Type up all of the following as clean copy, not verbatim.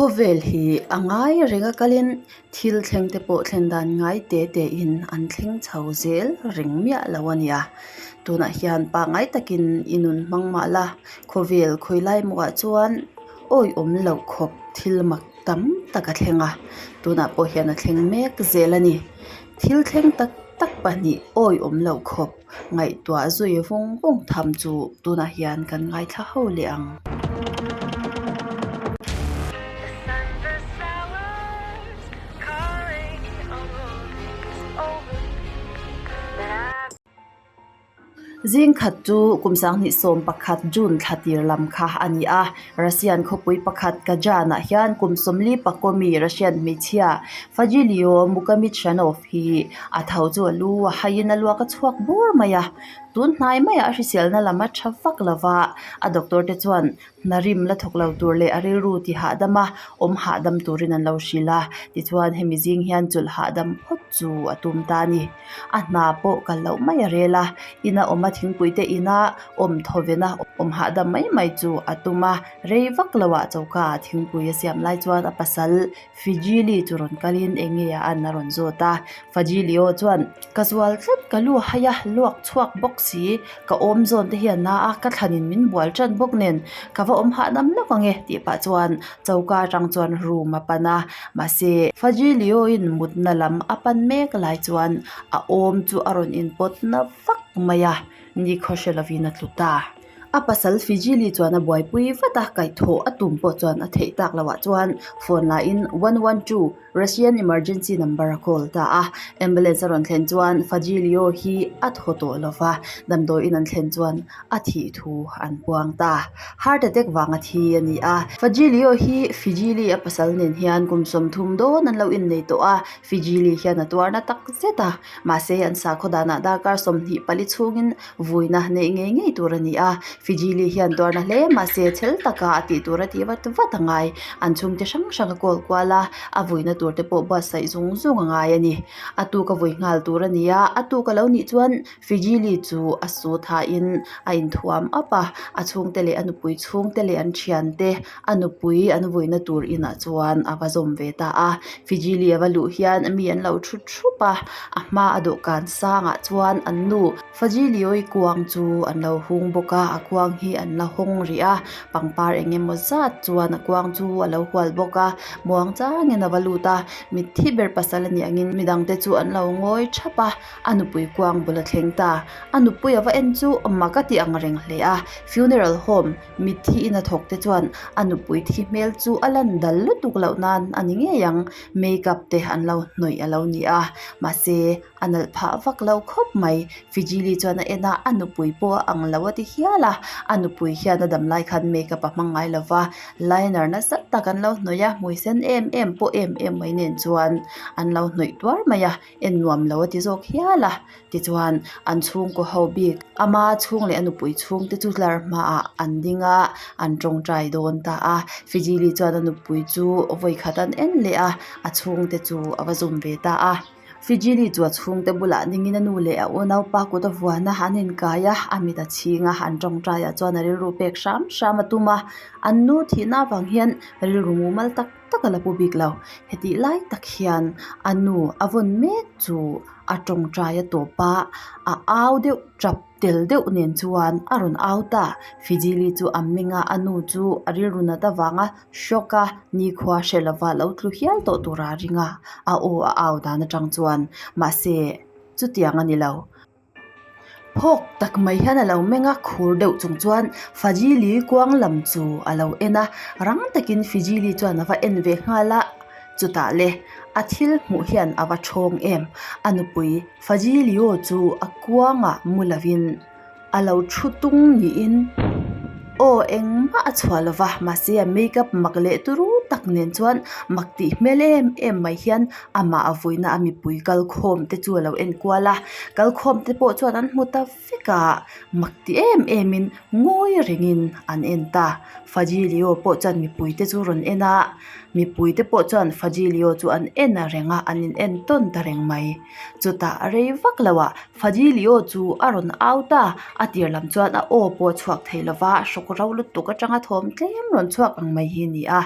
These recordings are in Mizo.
Khawvel hi a ngai reng a kalin thil thleng te pawh thlen dan ngai te te in an thleng chho zel reng miah lo a nia. Tunah hian pangngai takin i nun hmang mah la khawvel khawi lai mawh ah chuan awihawm loh khawp thil mak tam tak a thleng a tunah pawh hian a thleng mek zel a ni. Thil thleng tak tak pahnih awihawm loh khawp ngaihtuah zui vawng vawng tham chu tunah hian kan ngaithla ho leh ang. Zing khat chu kum 2011 June thla tir lam kha a ni a. Russian khawpui pakhat Kazan-ah hian kum 40 pakaw mi Russian hmeichhia Fajilio Mukhametshanov hi a tho chu a lu a haiin a luak a chhuak bur mai a. Tun hnai maiah a hriselna lam a tha vak lo va, a doctor te chuan Hna rim la thawk lo tur leh a rilru ti hahdam a, awm hahdam turin an lo hrilh a. Tichuan hemi zing hian chulh hahdam phawt chu a tum ta a ni. A hna pawh kal loh mai a rel a, ina awm a thingpui te ina awm thawven a, awm hahdam mai mai chu a tum a. Rei vak loah choka ah thingpui a siam lai chuan a pasal Fijili chu rawn kalin eng nge a an a rawn zawt a. Fajilio chuan, Ka zual tlat, ka lu a hai a, luak chhuak bawk si, ka awm zawn te hi a na a, ka thlanin min bual tan bawk nen, ka va awm hahdam lawk ang e tih pah chuan choka atang chuan room a pan a. Mahse, Fajilio-in mutna lam a pan mek lai chuan a awm chu a rawn inpawt na vak mai a, nikhaw hre lovin a tlu ta. A pasal Fijili chuan a buaipui vat a, kaihthawh a tum pawh chuan a theih tak loh ah chuan phone la in 112 Russian emergency number a call ta a. Ambulance a rawn thlen chuan Fajilio hi a thaw tawh lo va, damdawiin an thlen chuan a thih thu an puang ta. Heart attack vanga thi a ni a. Fajilio hi Fijili a pasal nen hian kum 30 dawn an lo innei tawh a, Fijili hian a tuarna tak zet a, mahse an sakhaw danah darkar 24 chhungin Vuina neih ngei ngei tur a ni a, Fijili hian tuarna hle mahse chhel taka a tih tur a tih vat vat a ngai. An chhungte hrang hrang a kawl kual a, a vuina tur te pawh buatsaih zung zung a ngai a ni. A tuk a vui nghal tur a ni a, a tuk a lo nih chuan Fijili chu a su thain a inthuam up a, a chhungte leh a nupui chhungte leh an thiante a nupui an vuina tur inah chuan a va zawm ve ta a. Fijili a va luh hian mi an lo thu thup a, a hma a dawhkan sangah chuan an nu Fajilioi kuang chu an lo hung bawk a, a kuang hi an la hawng rih a, pangpar eng emaw zat chuan a kuang chu a lo hual bawk a, muang changin a va lut a, mitthi ber pasal a nih angin midangte chu an lo ngawi thap a, a nupui kuang bul a thleng ta. A nupui a va en chu mak a ti ang reng hle a, funeral home mitthi in a thawk te chuan a nupui thi hmel chu a lan dal lutuk loh nan a ni ngei ang, makeup te an lo hnawih a lo ni a, mahse a nalh phah vak lo khawp mai. Fijili chuan a en a, a nupui pawh a ang lo a ti hial a, a nupui hian a dam lai khan makeup a hmang ngai lo va, liner nasa tak an lo hnawih a, hmui sen em em pawh em em mai nen chuan an lo hnawih tuar mai a, en nuam lo a ti zawk hial a. Tichuan an chhungkaw ho bik ama chhung leh a nupui chhung te chu tlar hmaah an ding a, an tawngtai dawn ta a. Fijili chuan a nupui chu vawi khat an en leh a, a chhungte chu a va zum ve ta a. Fijili chu a chhungte bulah dingin a nu leh a unaupa kut a vuan a, an inkai a, a mit a chhing a, an tawngtaiah chuan a rilru pek hram hram a tum a. An nu thihna avang hian rilru mumal tak tak a la pu bik lo. Hetih lai tak hian a nu a vawn mek chu a tawngtai a tawp a, a au deuh tap tel deuh nen chuan a rawn au ta. Fijili chu a meng a, a nu chu a rilru nat avanga shock a, nikhua hre lova lo tlu hial tawh tura a ring a, a aw a au dan atang chuan mahse chutiang a ni lo. Phawk tak mai hian a lo meng a, khur deuh chung chuan Fajili kuang lam chu a lo en a, rang takin Fijili chuan a va en ve nghal a, chutah le a thil hmuh hian a va thawng em, a nupui Fajilio chu a kuangah mu lovin a lo thu tung niin aw engmah a chhuah lova mahse a makeup mak leh turu tak nen chuan mak tih hmel em em mai hian amah a vuina a mipui kalkhawm te chu a lo en kual a kalkhawm te pawh chuan an hmu ta vek a mak ti em em in ngawi rengin an en ta Fajilio pawh chuan mipui te chu rawn en a mipui te pawh chuan Fajilio chu an en reng a an in en tawn ta reng mai chutah rei vak lo ah Fajilio chu a rawn au ta a tir lam chuan a aw pawh a chhuak thei lo va hrawk ro lutuk atanga thawm tlem rawn chhuak ang mai hi a ni a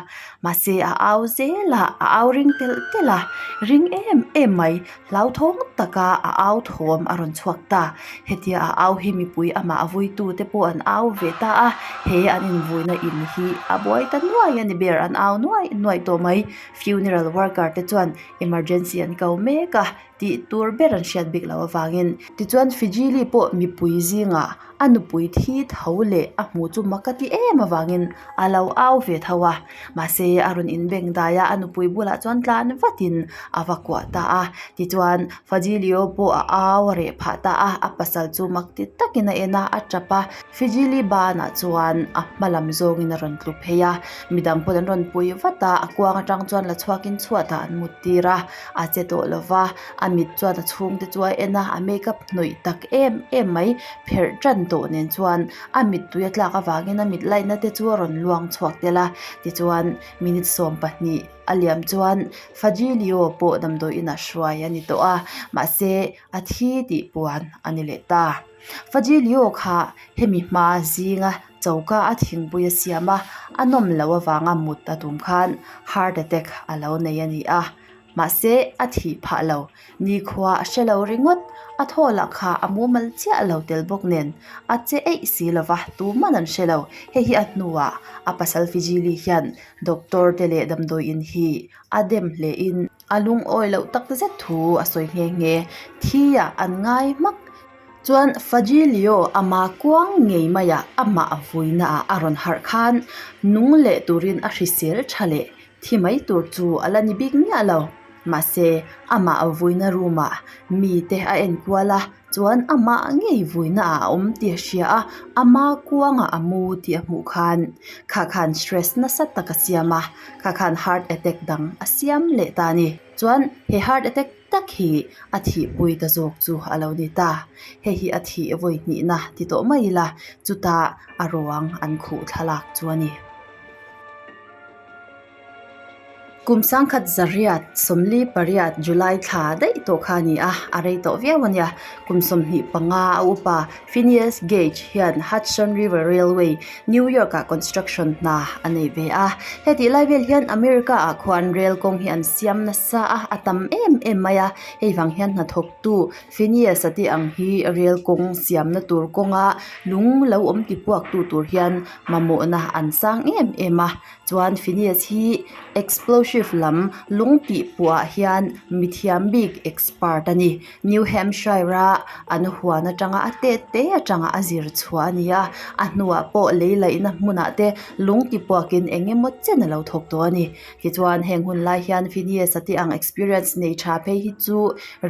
mahse. Mahse a au zel a, a au ring telh telh a, ring em em mai. Hlauthawng taka a au thawm a rawn chhuak ta. Hetia a au hi mipui amah a vuitu te pawh an au ve ta a, he an invuina in hi a buai ta nuai a ni ber, an au nuai nuai tawh mai. Funeral worker te chuan emergency an ko mek a, tih tur ber an hriat bik loh avangin. Tichuan Fijili pawh mipui zingah a nupui thi tho leh a hmuh chu mak a ti em avangin a lo au ve tho a, mahse a rawn inbeng dai a, a nupui bulah chuan tlan vatin a va kuah ta a, tichuan Fajilio pawh a au a reh phah ta a, a pasal chu mak ti takin a en a, a tap a, Fijili banah chuan a hma lam zawngin a rawn tlu phei a, midang pawhin an rawn pui vat a, a kuang atang chuan la chhuakin chhuatah an mut tir a, a che tawh lo va, a mit chuan a chhungte chu a en a, a makeup hnawih tak em em mai pherh tan tawh nen chuan a mittui a tlak avangin a mit laihna te chu a rawn luang chhuak tel a tichuan minute 12 a liam chuan Fajilio pawh damdawi inah hruai a ni tawh a mahse a thi tih puan a ni leh ta. Fajilio kha hemi hma zinga choka a thingpui a siam a a nawm loh avanga mut a tum khan heart attack a lo nei a ni a. Mahse, a thih phah lo. Nikhua a hre lo ringawt. A thaw lah kha a mumal chiah lo tel bawk nen. A che eih si lo va, tuman an hre lo. Hei hi a hnuah a pasal Fijili hian doctor te leh damdawi in hi a dem hlein a lungawi loh tak zet thu a sawi nghe nghe. Thi ah an ngai hmak. Chuan Fajilio ama kuang ngei maiah amah vuinaah a rawn harh khan nung leh turin a hrisel tha leh Thi mai tur chu a la ni bik miah lo. Mahse, amah vuina room ah mite a en kual a, chuan amah ngei vuina ah a awm tih a hria a, ama kuangah a mu tih a hmuh khan kha khan stress nasa tak a siam a, kha khan heart attack dang a siam leh ta a ni. Chuan he heart attack tak hi a thihpui ta zawk chu a lo ni ta. Hei hi a thih vawi hnihna ti tawh mai ila, chutah a ruang an khuh thlalak chu a ni. Kum sangkhat zariat 48 July thla daih tawh kha a ni a, a rei tawh viau a nia. Kum 25 a upa Phineas Gage hian Hudson River Railway, New York ah construction hna a nei ve a. Hetih lai vel hian America ah khuan rail kawng hi an siam nasa a, a tam em em mai a. Hei vang hian hnathawktu Phineas a tih ang hi rail kawng siamna tur kawnga lung lo awm tipuaktu tur hian mamawhna an sang em em a chuan Phineas hi explosive lam lung tih puah ah hian mithiam bik expert a ni New Hampshire a an huan atanga a tet te atanga a zir chhuah a ni a a hnuah pawh lei laihna hmunah te lung ti puakin eng emaw chen a lo thawk tawh a ni tichuan heng hun lai hian Phineas a tih ang experience nei tha phei hi chu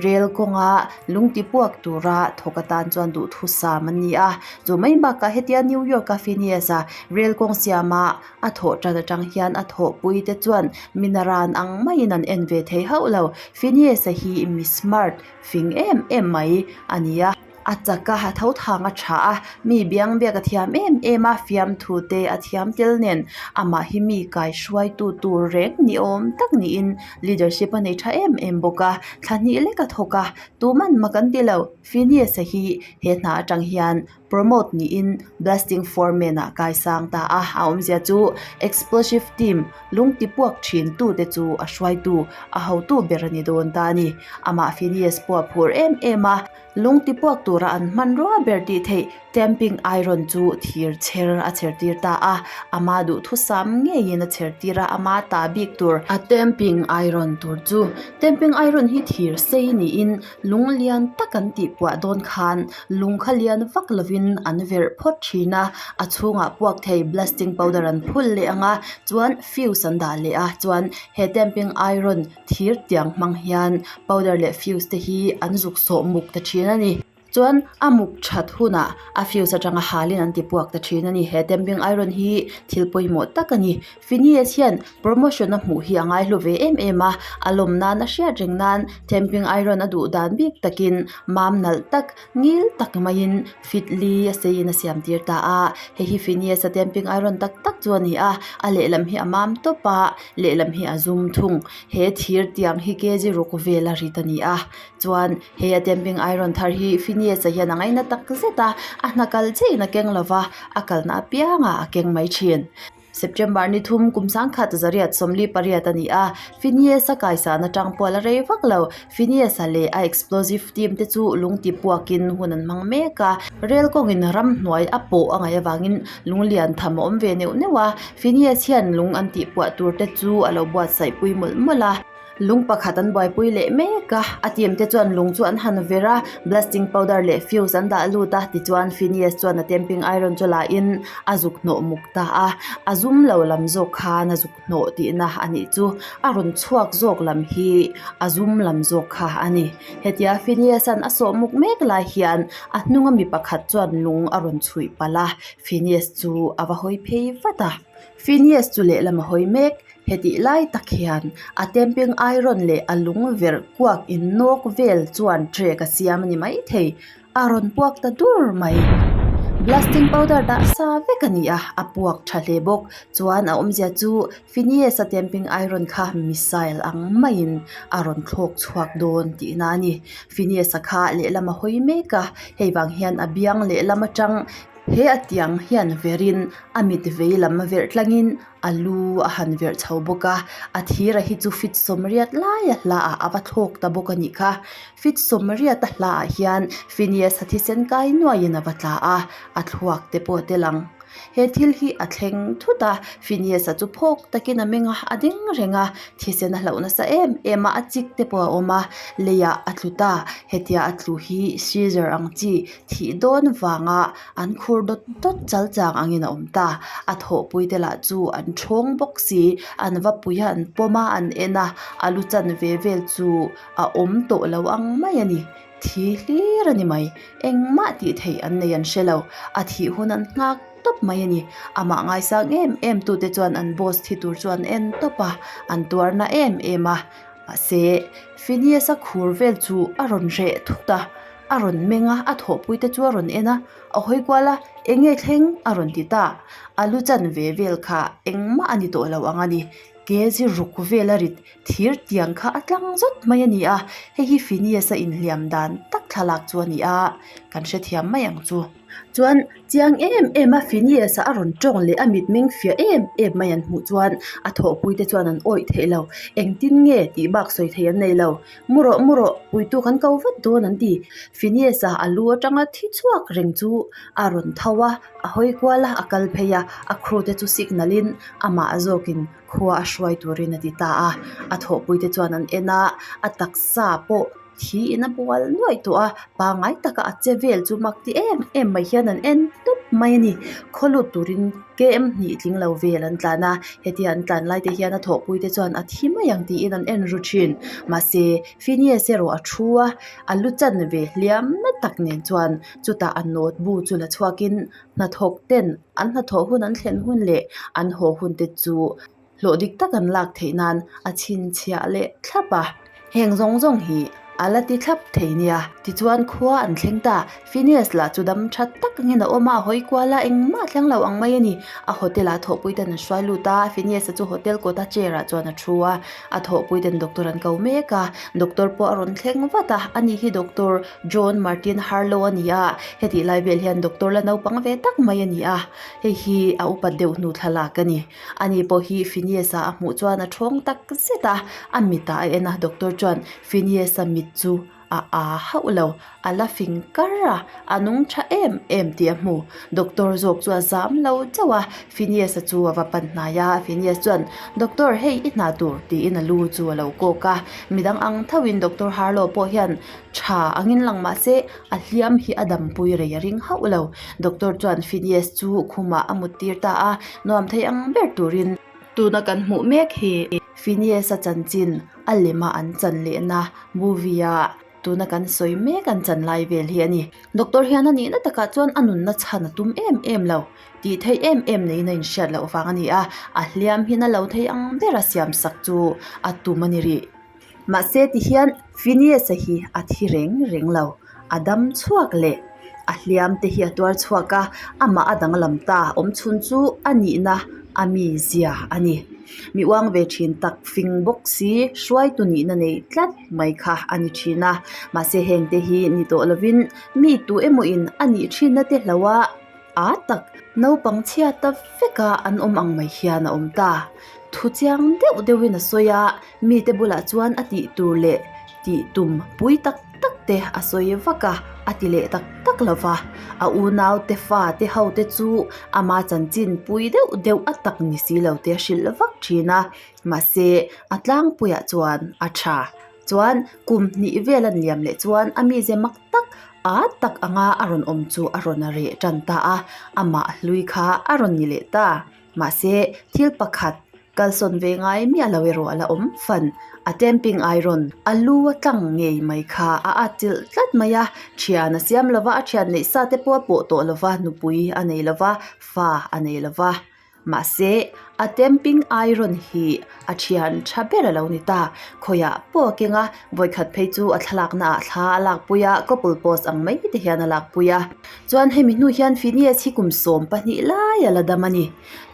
rel kawnga lung ti puak tura thawk atan chuan duhthusam a ni a. Chu mai bakah hetia New York a Phineas a rel kawng siama a thawh tan atang hian a thawhpui te chuan minaran ang maiin an en ve thei hauh lo. Phineas a hi mi smart fing em em mai a ni a. A chak a, a tho thang a tha a, mi biang biak a thiam em em a, fiamthu te a thiam tel nen amah hi mi kai hruaitu tur reng ni awm tak niin leadership a nei tha em em bawk a, thla hnih lek a thawk a, tuman mak an ti lo. Phineas-a hi he hna atang hian promote niin blasting foreman ah kai sang ta a, a awmzia chu explosive team lung ti puak thin tute chu a hruaitu a hotu ber a ni dawn ta a ni. Amah Phineas pawh a phur em em a, lung ti puak tura an hmanrua ber tih theih tamping iron chu thir chher a chher tir ta a, ama duhthusam ngeiin a chher tir a, ama ta bik tur a tamping iron tur chu tamping iron hi thir sei niin Lung lian tak an tih puah dawn khan lung kha lian vak lovin an verh phawt thin a, a chhungah puak thei blasting powder an phul leh ang a chuan fuse an dah leh a chuan he tamping iron thir tiang hmang hian powder leh fuse te hi an zuk sawh muk ta thin a ni. Chuan a muk that hunah a fuse atanga halin an ti puak ta thin a ni. He tamping iron hi thil pawimawh tak a ni. Phineas hian promotion a hmuh hi a ngaihlu ve em em a, a lawm nan a hriat reng nan tamping iron a duh dan bik takin mam nalh tak ngil tak maiin fit li a seiin a siam tir ta a, hei hi Phineas a tamping iron tak tak chu a ni a, a lehlam hi a mam tawp a, lehlam hi a zum thung, he thir tiang hi kg ruk vel a rit a ni a, chuan he a tamping iron thar hi Phineas a hian a ngaina tak zet a, a hna kal chiahin a keng lova, a kalna apiangah a keng mai thin. September ni thum kum 10 138 a ni a, Phineas-a kaisan atang pawh a la rei vak lo. Phineas-a leh a explosive team te chu lung ti puakin hun an hmang mek a, rel kawngin ramhnuai a pawh a ngaih avangin lung lian tham a awm ve neuh neuh a, Phineas hian lung an tih puah tur te chu a lo buatsaih pui mawlh mawlh a. Lung pakhat an buaipui leh mek a, a team te chuan lung chu an han ver a, blasting powder leh fuse an dah lut a, tichuan Phineas chuan a tamping iron chu la in a zuk hnawh muk ta a, a zum lo lam zawk khan a zuk hnawh tihna a nih chu a rawn chhuak zawk lam hi a zum lam zawk kha a ni. Hetia Phineas-a'n a sawh muk mek lai hian a hnunga mi pakhat chuan lung a rawn chhuih palh a, Phineas chu a va hawi phei vat a. Phineas chu lehlam a hawi mek, hetih lai tak hian a tamping iron leh a lung verh kuak innawk vel chuan trek a siam a ni maithei. A rawn puak ta dur mai. Blasting powder dah sa vek a ni a, a puak tha hle bawk. Chuan a awmzia chu Phineas-a tamping iron kha missile ang maiin a rawn thlawk chhuak dawn tihna a ni. Phineas-a kha lehlam a hawi mek a, hei vang hian a biang lehlam atang he a tiang hian verin a mit vei lam verh tlangin a lu a han verh chho bawk a, a thira hi chu fit sawmriat laia hlaah a va thlawk ta bawk a nih kha. Fit sawmriata hlaah hian Phineas-a thisen kai nuaiin a va tla a, a thluak te pawh a tel ang. He thil hi a thleng thut a, Phineas-a chu phawk takin a meng a, a ding reng a, thisen a hlauh nasa em em a, a chik te pawh a awm a, leiah a tlu ta. Hetia a tlu hi Caesar ang chi thih dawn vanga an khur dawt dawt chal chang angin a awm ta. A thawhpui te lah chu an thawng bawk si, an va pui a, an pawm a, an en a, a lu chanve vel chu a awm tawh lo ang mai a ni. Thi hlir a ni mai. Engmah tih theih an nei an hre lo. A thih hun an nghak tawp mai a ni. Amah ngaisang em em tute chuan an boss thi tur chu an en tawp a, an tuar na em em a. Mahse, Phineas-a khur vel chu a rawn reh thut a, a rawn meng a, a thawhpui te chu a rawn en a, a hawi kual a, eng nge thleng a rawn ti ta. A lu chanve vel kha engmah a ni tawh lo ang a ni. Kezi ruk vel a rit thir tiang kha a tlang zawt mai a ni a, hei hi Phineas-a inhliam dan tak thlalak chu a ni a, kan hrethiam mai ang chu. Chuan chiang em em a Phineas-a a rawn tawng leh a mitmeng fiah em em mai an hmuh chuan a thawhpui te chuan an awih theih lo. Engtin nge tih bak sawi thei an nei lo. Mu rawh mu rawh, puitu kan ko vat dawn an ti. Phineas-a a lu atanga thi chhuak reng chu a rawn tho a, a hawi kual a, a kal phei a, a crew te chu signal in amah zawkin khua a hruai turin a ti ta a. A thawhpui te chuan an en a, a taksa pawh thi in a bual nuaih tawh a, pangngai taka a che vel chu mak ti em em mai hian an en tawp mai a ni. Khaw lut turin km hnih tling lo vel an tlan a, hetia an tlan lai te hian a thawhpui te chuan a thi mai ang tiin an en ru thin. Mahse, Phineas erawh a thu a, a lu chanve hliam na tak nen chuan chutah a note bu chu la chhuakin hnathawk ten an hnathawh hun an thlen hun leh an haw hun te chu hlawh dik tak an lak theih nan a chhinchhiah leh thlap a. Heng zawng zawng hi a la ti thlap thei nia. Tichuan khua an thleng ta. Phineas lah chu dam tha tak angin a awm a, a hawi kual a, engmah thleng lo ang mai a ni. A hotel ah thawhpui ten an hruai lut a, Phineas-a chu hotel kawta chair ah chuan a thu a, a thawhpui ten doctor an ko mek a, doctor pawh a rawn thleng vat a, ani hi doctor John Martin Harlow a ni a, hetih lai vel hian doctor la naupang ve tak mai a ni a, hei hi a upat deuh hnu thlalak a ni. Ani pawh hi Phineas-a a hmuh chuan a thawng tak zet a, a mitah a en a, doctor chuan Phineas-a mit chu a aa hauh lo, a la fing kar a, a nung tha em em tih a hmu. Doctor zawk chu a zam lo chauh a, Phineas-a chu a va pan hnai a, Phineas chuan Doctor hei i hna tur tiin a lu chu a lo kawk a, midang ang thoin Doctor Harlow pawh hian tha angin lang mahse a hliam hi a dampui rei a ring hauh lo. Doctor chuan Phineas chu khumah a mut tir ta a, nuam thei ang ber turin. Tuna kan hmuh mek hi Phineas-a chanchin a lema an chan lehna movie a tuna kan sawi mek an chan lai vel hi a ni. Doctor hian a nihna takah chuan a nunna chhan a tum em em lo tih theih em em neiin a inhriat loh vang a ni a, a hliam hi na lo thei ang bera siam sak chu a tum a ni rih. Mahse tihian Phineas-a hi a thi reng reng lo, a dam chhuak leh a hliam te hi a tuar chhuak a, amah a danglam ta awm chhun chu a nihna a mizia a ni. Mi uang ve thin tak fing bawk si hruaitu nihna nei tlat mai kha a ni thin a, mahse heng te hi ni tawh lovin mi tu emawin a nih thinna te hlo a. â tak, naupang chhia ta veka an awm ang mai hian a awm ta. Thu chiang deuh deuhin a sawi a, mite bulah chuan a tih tur leh tih tum pui tak tak te a sawi vak a, a ti leh tak tak lo va. A unau te fa te ho te chu ama chanchin pui deuh deuh a tak ni si lo te a hrilh vak thin a, mahse a tlangpuiah chuan a tha. Chuan kum hnih vel a liam leh chuan a mize mak tak a tak anga a rawn awm chu a rawn reh tan ta a, amah hlui kha a rawn ni leh ta. Mahse thil pakhat kalsawn ve ngai miah lo erawh a la awm fan. A tamping iron a lu a tlang ngei mai kha a atchilh tlat mai a, thian a siam lova a thian neih sa te pawh a pawh tawh lova nupui a nei lova fa a nei lova. Mahse, a tamping iron hi a thian tha ber a lo ni ta. Khawiah pawh a keng a, vawikhat phei chu a thlalakna ah thla a lakpui a, couple pose ang mai te hian a lakpui a. Chuan hemi hnu hian Phineas hi kum 12 lai a la dam a ni.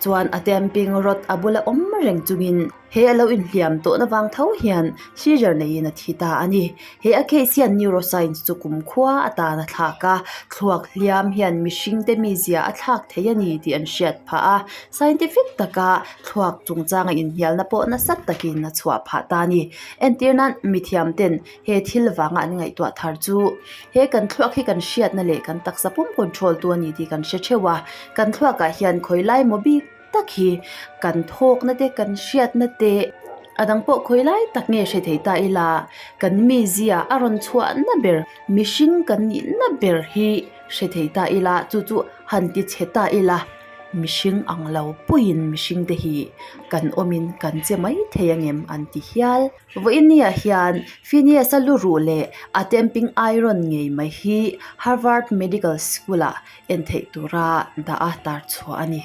Chuan a tamping rod a bula awm reng chungin he a lo inhliam tawhna vang tho hian seizure neiin a thi ta a ni. He a case hian neuroscience chu kumkhua atan a thlak a, thluak hliam hian mihringte mizia a thlak thei a ni tih an hriat phah a, scientific taka thluak chungchanga inhnialna pawh nasa takin a chhuah phah ta a ni. Entir nan mithiamten he thil vanga an ngaihtuah thar chu he kan thluak hi kan hriatna leh kan taksa pum control tu a ni tih kan hre theuh a, kan thluakah hian khawi lai maw bik tak hi kan thawkna te kan hriatna te a dang pawh khawi lai tak nge hre thei ta ila kan mizia a rawn chhuah na ber mihring kan nih na ber hi hre thei ta ila chu chu han ti chhe ta ila mihring ang lo puiin mihring te hi kan awmin kan che mai thei ang em an ti hial. Vawiin niah hian Phineas-a lu ruh leh a tamping iron ngei mai hi Harvard Medical School-ah en theih tura dah a tar chhuah a ni.